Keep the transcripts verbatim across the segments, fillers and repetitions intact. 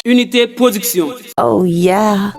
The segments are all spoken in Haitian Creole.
Unité Production. Oh yeah.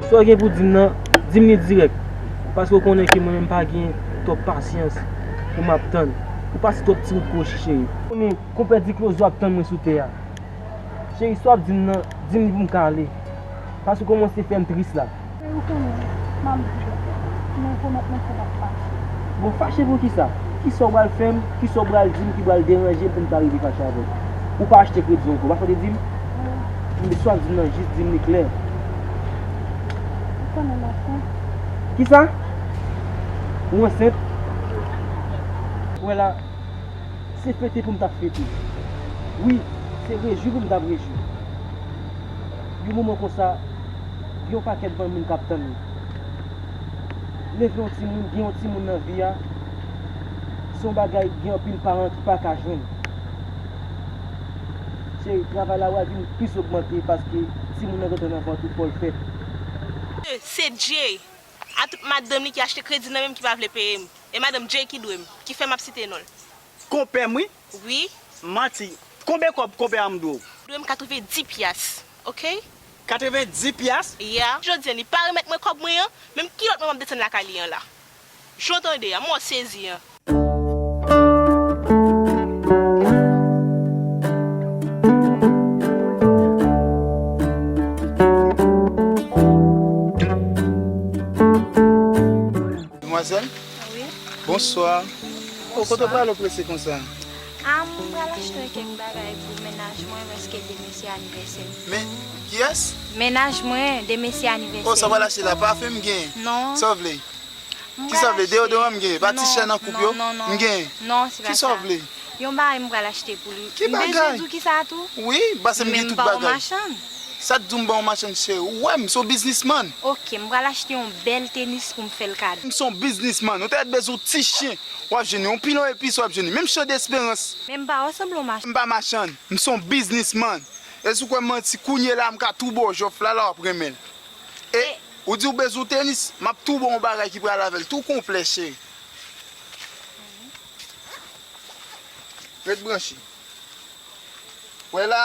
Sa w gen pou di m nan, di m li dirèk. Paske w konnen ke mwen menm m pa gen twòp pasyans pou m ap tann. Ou pase twòp ti wout kwochi, cheri. Konnen konpè Diklozo ap tann mwen sou tè a. Cheri, sa w ap di m nan, di m li pou m ka ale. Paske w kòmanse fè m tris la. Cheri, ou konnen, m ap di w, men pwomèt mwen ke m ap fache. Bon, fache pou kisa? Kisa w pral fè m? Kisa w pral di m ki pral deranje m pou m ta rive fache avè w? Ou pa achte kredi ankò, w pa sa w te di m? Wi. Enben, sa w ap di m nan, jis di m li klè. Ou konnen m ansent. Kisa? Ou ansent? Wè la, se fete pou m t ap fete. Wi, se rejwi pou m t ap rejwi. Yon moman konsa, gen yon pakèt bann moun k ap tann ou. Leve yon timoun, gen yon timoun nan vi a, se yon bagay gen anpil paran ki pa ka jwenn. Cheri, travay la pral vin plis ogmante paske timoun nan gentan nan vant ou fò l fèt. Se Jay, a tout madanm li ki achte kredi nan men m ki pa vle peye m. E madanm Jay ki dwe m, ki fè m ap site non l. Konpè m wi. Wi. Manti. Konbyen kòb konpè a m dwe w? Dwe m katrevenndis pyas, oke? Katrevenndis pyas? Ya. Jodi a, li pa remèt mwen kòb mwen an, menm kilòt mwen m ap desann lakay li an la. Jan w tande a, mò sezi an. Demwazèl? Wi. Bonswa. O, kote w prale w prese konsa? A, m pral achte kèk bagay pou mennaj mwen, paske demen se anivèsè. Men, kiyès? Mennaj mwen, demen se anivèsè. O, sa w pral achte la? Pafen m gen? Non. Sa w vle? Kisa w vle? Deyodoran m gen? Patishè nan koup yo? Non, non, non. M gen? Non, se pa sa. Kisa w vle? Yon bagay m pral achte pou li. Ki bagay? M bezwen di w kisa tou? Wi, pase m gen tout bagay. Men m pa yon machann. Sa t di w m pa yon machann, cheri? Ou wè m, m se yon biznismann. Oke, m pral achte yon bèl tenis pou m fè l kado. M se yon biznismann. Ou ta ret bezwen yon ti chen. W ap jwenn li. Yon pilon epis w ap jwenn li. Menm chan desperans. Men m pa wè w sanble yon machann. M pa machann. M se yon biznismann. E si w kwè m manti, kounye la m ka tou ba w jòf la, la w ap renmen l. E ou di w bezwen tenis, m ap tou ba w yon bagay ki pral avè l tou konplè, cheri. Ret branche. Wè la,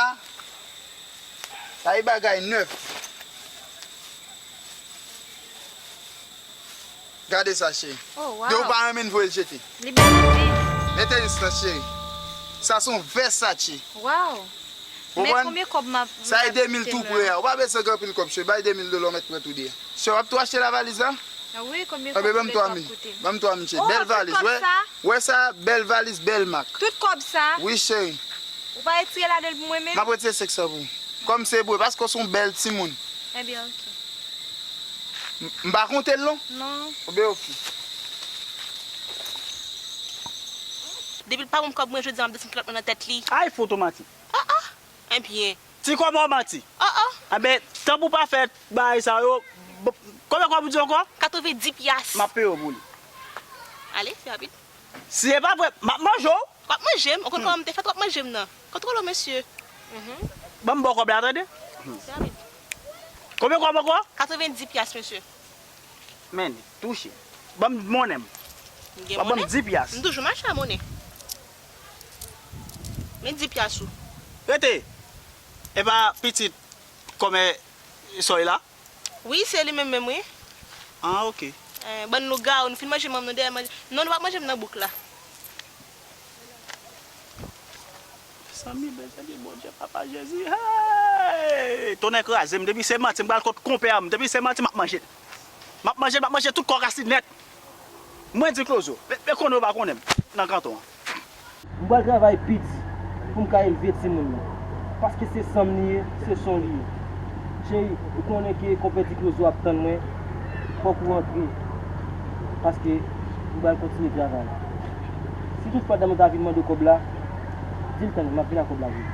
sa e bagay nèf. Gade sa, cheri. Oh, wow. Depi w pa renmen l, voye l jete. Li bèl anpil. Men tenis lan, cheri. Sa se yon Versace. Wow. Men konbyen kòb m ap... Sa e de mil tou pre a. Ou pa bezwen gen anpil kòb, cheri. Bay de mil dola, w mèt pran tou de a. Cheri, w ap tou achte la valiz la? A wi, konbyen kòb w ap koute m? Ban m twa mil, cheri. Bèl valiz, wè. Wè sa, bèl valiz, bèl mak. Tout kòb sa? Wi, cheri. Ou pa retire ladan l pou mwen menm? M ap retire senk san pou ou. Kòm se pou ou, paske w se yon bèl timoun. Ebyen, oke. M, m pa konte l non? Non. Ebyen, oke. Depi l pa ban m kòb mwen, jodi a m ap desann kilòt mwen nan tèt li. Ay, fotomatik. Ah, ah. Ebyen. Ti kòb ou manti. Oh, oh. Enben, tan pou pa fè bagay sa yo, bon, konbyen kòb ou di ankò? Katrevenndis pyas. M ap peye w pou li. Ale, fè rapid. Si e pa vre, m ap manje w. W ap manje m? Ou konn kòman m te fèt, w ap manje m nan. Kontwole w, mesye. Mhm. Ban m ba w kòb la, tande. Fè rapid. Konbyen kòb ankò? Katrevenndis pyas, mesye. Men, touche. Ban m monnen m. M gen monnen? Ban m dis pyas. M toujou mache a monnen. Men dis pyas ou. Rete. E pa pitit kòmè soy la? Wi, se li menm menm, wi. Ah, oke. Eh, bann lougawou, nou fin manje manm nou dèyè manje. Non, nou p ap manje m nan bouk la. Mezanmi, bezwen di Bondye, Papa Jezi. Hey! Tonnè kraze m. Depi se manti, m pral kot konpè a m. Depi se manti, m ap manje l. M ap manje l, m ap manje tout kò rasi nèt. Mwen di Klozo, men, men konnen ou pa konnen m nan kanton an. M pral travay pi di pou m ka elve timoun nan. Paske se san m li ye, se san w li ye. Cheri, ou konnen ke konpè Tiklozo ap tann mwen, fòk ou rantre. Paske m pral kontinye travay. Si toutfwa Damou ta vin mande w kòb la, di l tann, m ap vin ak kòb la pou ou.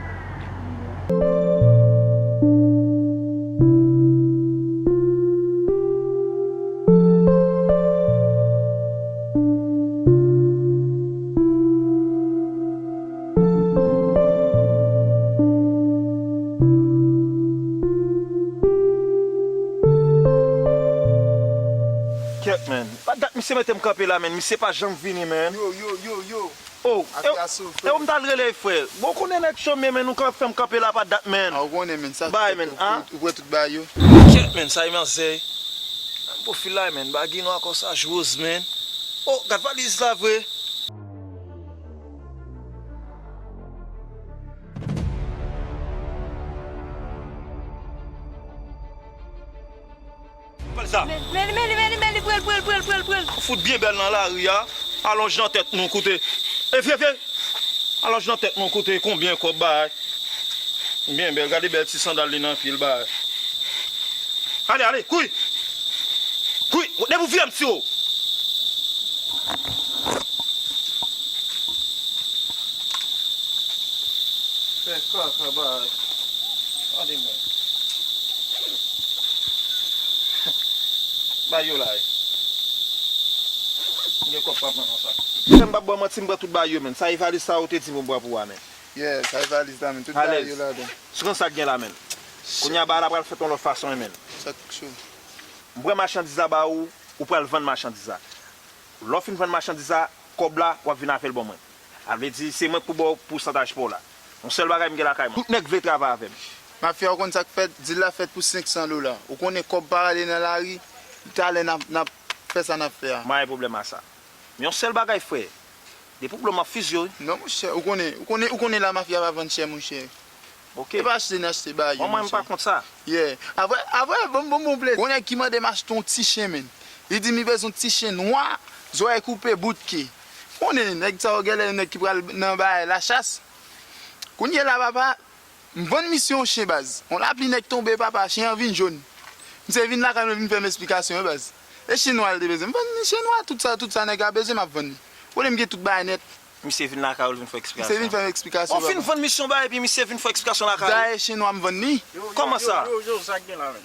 Kèt, man. Pa dat misye mete m kanpe la, man. Misye pa janm vini, man. Yo, yo, yo, yo. Oh, e, e ou m t al rele, frè. Bon, konnen nèg chòmye, man, nou ka fè m kanpe la pa dat, man. Ah, ou konnen, man, sa bay, man, ah. Ou, ou wè tout bagay yo. Kèt, man, sa e manzè. Pwofil la, man, bagay nwa konsa, jwoz, man. Oh, gad valiz la, vre. Pral sa. Men, men, men, men, men, li pral, pral, pral, pral, pral. Fout byen bèl nan lari a. Alonj nan tèt nou, koute. E vye, vye. Alonj nan tèt nou, koute. Konbyen kòb bay? Byen bèl. Gade bèl ti sandal li nan pye l bay. Ale, ale, kouri. Kouri. Depi w vye m tire w. Fè kaka bay. Tande mwen. Bay yo la, wi. M gen kòb pa pran nan sa. Frè m, m p ap ba w manti, m pran tout bagay yo, man. Sa e valiz sa ou te di m pou m pran pou ou a, man. Yeah, sa e valiz la, man. Tout bagay yo ladan. Alèz. Sou konn sa k gen la, man. Kounye a bagay la pral fèt yon lòt fason, wi, man. Sa k cho. M pran machandiz la ba ou, ou pral vann machandiz la. Lè w fin vann machandiz la, kòb la, w ap vin avè l ban mwen. A vle di, se mwen k pou ba w pousantaj pa w la. Yon sèl bagay m gen lakay mwen. Tout nèg vle travay avè m. Mafya, ou konn sa k fèt? Dil la fèt pou senk san dola. Ou konnen kòb pa rale nan lari, talè n ap, n ap fè sa n ap fè a. M pa gen pwoblèm a sa. Men yon sèl bagay, frè. Depi w blo m ap fizye w, wi. Non, monchè, ou konnen, ou konnen, ou konnen la mafya pa vann chè, monchè. Ok. E pa achte n achte ba yo, monchè. Bon, mwen, m pa kont sa. Yeah. Apre, apre, bon, bon, bon plezi. Gon nèg ki mande m achte yon ti chen, menn. Li di m li bezwen yon ti chen nwa, zòrèy koupe, bout ke. Konnen, nèg sa yo genlè yon nèg ki pral nan bagay lachas. Kounye la, papa, m vann misye yon chen, baz. Yon lapli nèk tonbe, papa, chen an vin jòn. Misye vin lakay mwen, vin fè m esplikasyon, wi, baz. E chen nwa l te bezwen. M vann li chen nwa, tout sa, tout sa nèg la bezwen, m ap vann li. Konnen m gen tout bagay nèt. Misye vin lakay ou, l vin fè eksplikasyon. Misye vin fè m eksplikasyon, papa. Ou fin vann misye yon bagay, epi misye vin fè eksplikasyon lakay ou? Dayè, chen nwa m vann li. Kòman sa? Yo, yo, yo, yo, sa k gen la, menn?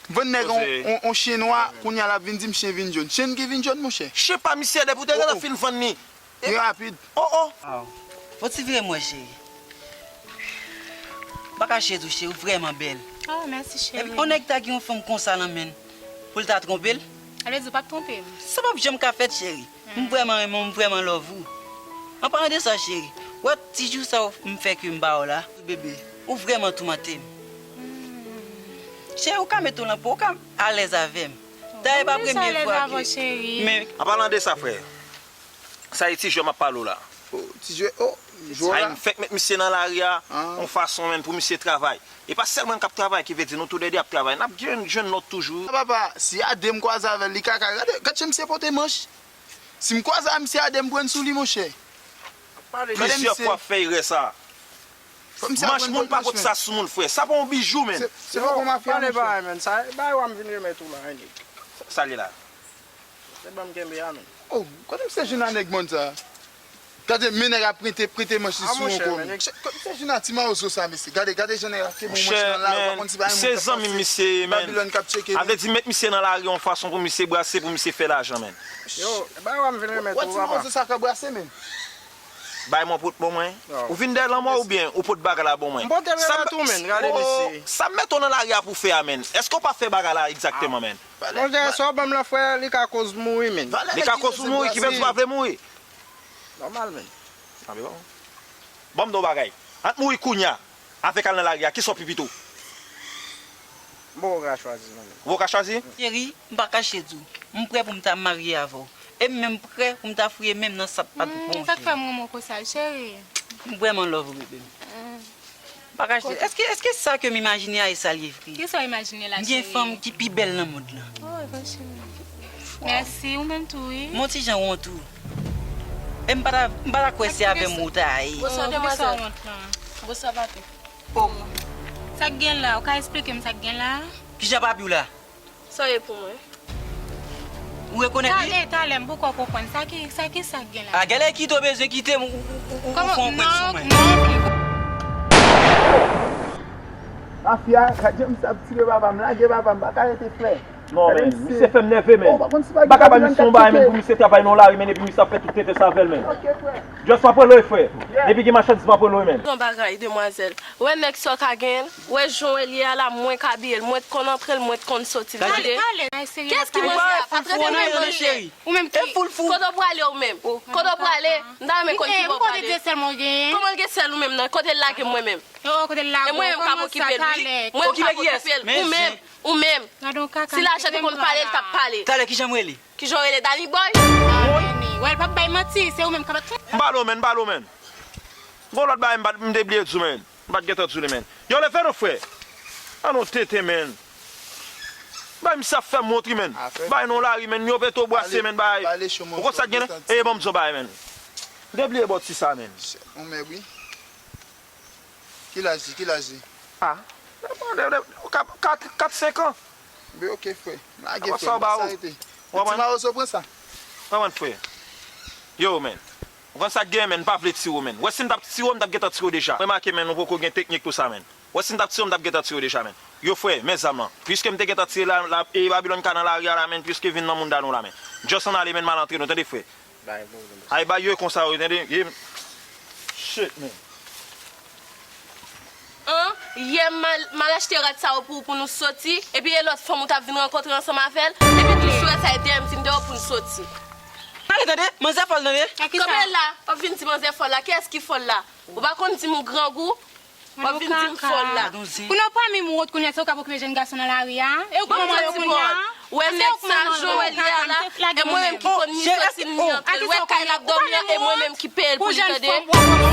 M vann nèg on, on, on chen nwa, kounye a l ap vin di m chen vin jòn. Chen ki vin jòn, monchè? Chen pa misye, depi w te gentan fin vann li. Li rapid. Oh, oh. Aw. Fò ti vire m wè, cheri. M pa kache di w, cheri, ou vrèman bèl. Oh, mèsi, cheri. Epi, yon nèg ta gen yon fanm konsa nan men l, pou l ta twonpe l? Sa vle di ou p ap twonpe m? Sa p ap janm ka fèt, cheri. M vrèman renmen w, m vrèman love ou. An palan de sa, cheri, wè ti jou sa yo m fè ke m ba w la, bebe, ou vrèman toumante m. Cheri, ou ka mete w nan po, ou ka alèz avè m. Dayè, pa premye fwa ke, men. An palan de sa, frè, sa e ti jwè m ap pale w la. Oh, ti jwè, oh, jwè la. Sa e m fèk met misye nan lari a, yon fason, menn, pou misye travay. E pa sèl mwen k ap travay, ki vle di nou toulède ap travay. N ap jwenn, jwenn lòt toujou. Papa, si a de m kwaze avè l, li ka, ka, gade, gad jan misye pote manch. Si m kwaze a misye a de, m pran sou li, monchè. Plizyè fwa fè erè sa. Manch moun pa pot sa sou moun, frè. Sa pa yon bijou, menn. Se, se poko mafya, monchè. Pale bagay, menn. Sa, bagay w a m vin remèt ou la, hein, nèg. Sa, sa li la. Se ban m kenbe a, menn. Oh, kote misye jwenn a nèg mòn sa? Gade, men nèg ap prete, prete manch li sou yon kò, menn. Kote misye jwenn a ti mawozo sa, mesye? Gade, gade jan nèg ap kenbe yon manch nan lari, ou pa konn si pa yon moun k ap pase. Babilòn k ap tcheke li. A vle di, met misye nan lari yon fason pou misye brase, pou misye fè lajan, menn. Yo, bagay w a m vin remèt ou, papa. Wè ti mawozo sa k ap brase, menn. Bay mwen pot bon mwen. Ou vin dèyè lanmò oubyen ou pot bagay la bon mwen? M pote l remèt ou, menn. Gade misye. Sa m mete w nan lari a pou fè a, menn. Èske w pa fè bagay la egzakteman, menn? Monchè, sa w ban m lan, frè, li ka koz m mouri, menn. Li ka koz ou mouri, ki fè di w pa vle mouri? Nòmal, menn. Anben bon. Ban m di w bagay. Ant mouri kounya avèk al nan lari a, kisa w pi pito? M poko ka chwazi, non, menn. Ou poko ka chwazi? Cheri, m pa kache di w, m prè pou m ta marye avè w. E m menm prè pou m ta fouye men m nan sa k pa t bon, cheri. Sa k fè m renmen w konsa, cheri? M vrèman love ou, bebe m. M pa kache. Èske, èske sa ke m imajine a, e sa l ye vre? Kisa w imajine la, cheri? M gen fanm ki pi bèl nan mond lan. Oh, e vre, cheri. Mèsi, ou menm tou, wi. M on ti jan wont tou. E m pa ta, m pa ta kwè se avè m ou ta ye. Bonswa, demwazèl. Bonswa, patè. Oh. Sa k gen la? Ou ka esplike m sa k gen la? Kijan papi w la? Sa w ye pou mwen? Ou rekonèt li? Talè, talè, m poko konprann. Sa ki, sa ki sa k gen la? A, gèlè kite w bezwen kite m, ou, ou, ou, ou fè yon prank sou mwen. Non, non, pli. Mafya, gad jan misye ap tire papa m, lage papa m, pa ka rete frè. Non, men, misye fè m nève, men. M pa ka ba misye yon bagay, men, pou misye travay nan lari, men, epi misye ap fè tout tenten sa avè l, men. Just m ap rele w, frè. Depi gen machandiz, m ap rele w, men. Yon bagay, demwazèl. Wè nèg sa w ka genyen l, wè jan w ye a la, mwen k abiye l, mwen t konn antre l, mwen t konn soti l, tande. Kiyès ki manzè a? Pa t rete menm non, cheri. Ou menm ki, kote w prale ou menm? Kote w prale? M ta renmen konn ki bò w prale. Kòman l gen sèl ou menm nan? Kote l lage mwen menm? E mwen menm k ap okipe l, wi. Mwen menm k ap okipe l. Ou menm, ou menm. Si Lajan te konn pale, l t ap pale. Talè, kijan m rele? Kijan w rele? Danny Boy? Wè, l p ap bay manti, se ou menm k ap. M pale w, men, m pale w, men. Gon lòt bagay m pa t, m te bliye di w, men. M pa t gentan di w li, men. Yo, leve non, frè. An nou tenten, men. Bay misye ap fè m wont, wi, men. Bay non lari, men. Yo pete w bwase, men, bay. Ou konn sa k gen la? E ban m di w bagay, men. M te bliye bò ti sa, men. Yon mèg, wi. Ki laj li? Ki laj li? Ah. Kat, kat, kat, senk an. Ben, ok, frè. Lage, frè, sa rete. Piti mawozo pran sa. Konprann, frè. Yo, men. Ou konn sa k gen, men, m pa vle tire w, men. Wè, si m t ap tire w, m t ap gentan tire w deja. Remake, men, nou poko gen teknik pou sa, men. Wè, si m t ap tire w, m t ap gentan tire w deja, men. Yo, frè, men zam lan. Piske m te gentan tire la, la, e Babilòn ka nan lari a la, men, piske vin nan mouda nou la, men. Just ann ale, men, m al antre nou, tande, frè. Ay, bay yo konsa, yo, tande, ye. Shit, man. An, yè m al, m al achte rad sa yo pou, pou nou soti, epi e lòt fanm ou t ap vin rankontre ansanm avè l, epi tou sou sa e dèyè m fin deyò pou n soti. Tande, tande, manzè fòl, tande. Kanpe la, w ap vin di manzè fòl la, kiyès ki fòl la? Ou pa konn di m ou grangou? W ap vin di m fòl la. Pou nou pa menm wont kounye a, se ou k ap okipe jèn gason nan lari a? E ou k manman yo kounye a? Wè nèg sa, jan w wè l ye a la, e mwen menm ki konn ni soti ni antre l. Wè kay l ap dòmi an, e mwen menm ki peye l pou li, tande.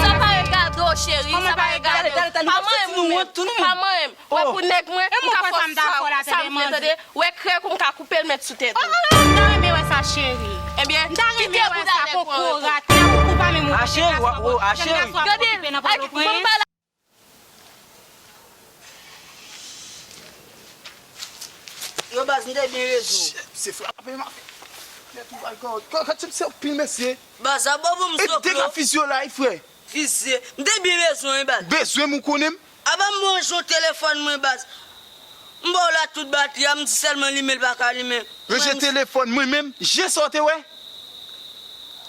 Sa pa regade w, cheri, sa pa regade w. Pa manyen m ou menm, pa manyen m. Wè pou nèg mwen, m ka fè sa, sa m vle, tande. Wè krèk ou, m ka koupe l, met sou tèt ou. M ta renmen wè sa, cheri. Ebyen, kite pou talè pou w reprann. A, cheri, w ap, w, a, cheri. Gade, ban m pale. Yo, baz, m te byen rezon. Shit, misye frape m. Nèt ou bay kò. Kò, kò, tip, se pil mesye. Baz, a bon pou m sòk yo. E dega fizye w la, wi, frè. Fizye. M te byen bezwen, wi, baz. Bezwen m, ou konnen m. A ban m ranje yon telefòn mwen, baz. M ba w la tout batri a, m di sèlman limen l pa ka limen. Ranje telefòn mwen menm, je sa w te wè?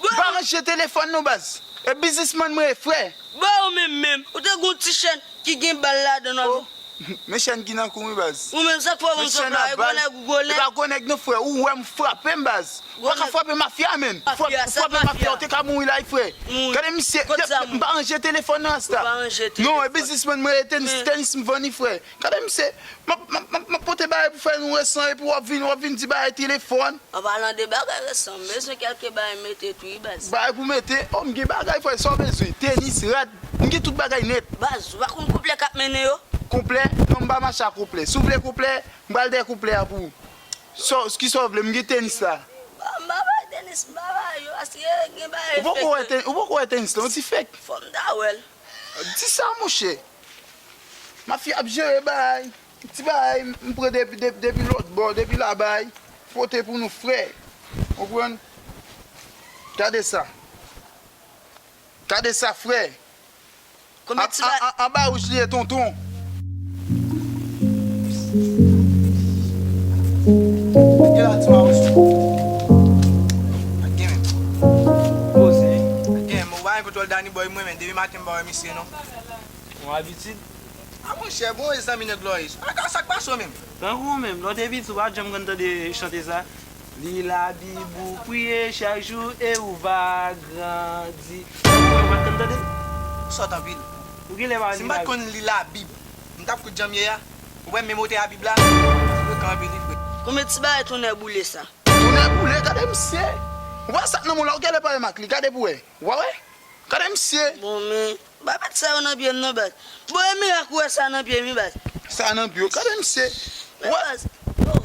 M pa ranje telefòn non, baz. E biznismann mwen ye, frè. Bon, ou menm menm, ou te gon ti chèn ki gen bal ladan l. Oh, men chèn ki nan kou wi, baz. Ou menm, sa k fè w konn sòt la, e gwo nèg ou gwo nèg. E pa gwo nèg non, frè. Ou wè m frape m, baz. Ou pa ka frape mafya, menn. Frape mafya, ou te ka mouri la, wi, frè. Gade misye, m pa ranje telefòn nan, rasta. Non, e biznismann mwen ye, tenis, tenis m vann li, frè. Gade misye, m ap, m ap, m ap, m ap pote bagay pou fè nou resan, epi w ap vin, w ap vin di bagay telefòn. An palan de bagay resan, m bezwen kèlke bagay mete tou wi, baz. Bagay pou mete? Oh, m gen bagay, frè, sa w bezwen? Tenis, rad, m gen tout bagay nèt. Baz, ou pa konn konplè k ap mennen yo? Konplè? Non, m pa mache ak konplè. Si w vle konplè, m pral dèyè konplè a pou ou. Sa w, kisa w vle? M gen tenis la. Ba, m pa bay tenis, m pa bay yo, paske gen bagay fake. Ou poko wè ten-, ou poko wè tenis la, yon ti fake. Fò m ta wè l. Di sa, monchè. Mafya ap jere bagay. Ti bagay, m pran depi, depi, depi lòt bò, depi la bay. Pote pou nou, frè. Konprann? Gade sa. Gade sa, frè. Konbyen ti bagay? Anba wouj li ye, tonton. Gen la, ti bagay. Pa gen menm. Poze. Pa gen menm. Ou pa gen kontwòl Danny Boy, mwen menm. Depi maten, m pa wè misye, non. Yon abitid. A monchè, bon, e zanmi nèg Loris. Sa k pase w menm? Grangou menm, lè w te piti, ou pa t janm konn tande chante sa? Li Labib ou priye chak jou e ou va grandi. Ou pa t konn tande? Sòt anpil. Ou genlè pa li Labib. Si m pa t konn li Labib, m t ap kout jan m ye a. Ou wè m menm ote a Bib la? Frekan anpil wi, frè. Konbyen ti bagay tonnè boule sa? Tonnè boule, gade misye. Ou wè sa k nan men w la, ou genlè pa wè m ak li, gade pou wè. Ou pa wè? Gade misye. Bon, men, pa met sa yo nan pye m non, baz. Bon, e mirak ou wè sa nan pye m wi, baz. Sa nan pye w, gade misye. Men, baz, yo.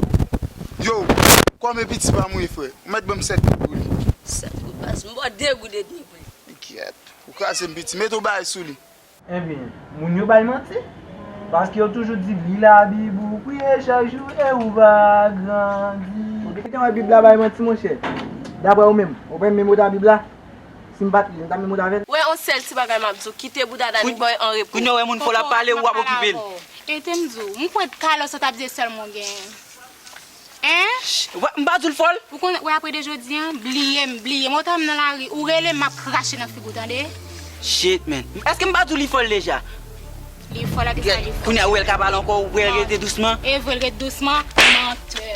Yo, kòman piti pa m wi, frè. Ou mèt ban m sèt goud pou li. Sèt goud, baz. M ba w de goud edmi pou li. Enkyèt. Ou kraze m, piti. Mete yon bagay sou li. Ebyen, moun yo bay manti. Paske yo toujou di, "Li Labib ou, priye chak jou e ou va grandi." Ou te wè Bib la bay manti, monchè? Daprè ou menm, ou pa menm mot a Bib la? Si m pa t li, m ta menm mot avè l? Wè, yon sèl ti bagay m ap di w, kite bouda Dani bòy an repo. Kounye a wè moun fò l ap pale, ou ap okipe l. E te m di w, m kwè Carlos sa t ap di sèlman w genyen. Hein? Ch-, wè, m pa di w l fò l. Ou konn, wè, apre de jodi a, bliye m, bliye m. Ou ta m nan lari, ou rele m, m ap krache nan figi w, tande? Shit, man. Èske m pa di w li fò l deja? Li fò l, a ki sa li fò? Kounye a, ou wè l ka pale ankò, ou wè l rete dousman? E vre l rete dousman? Mantè.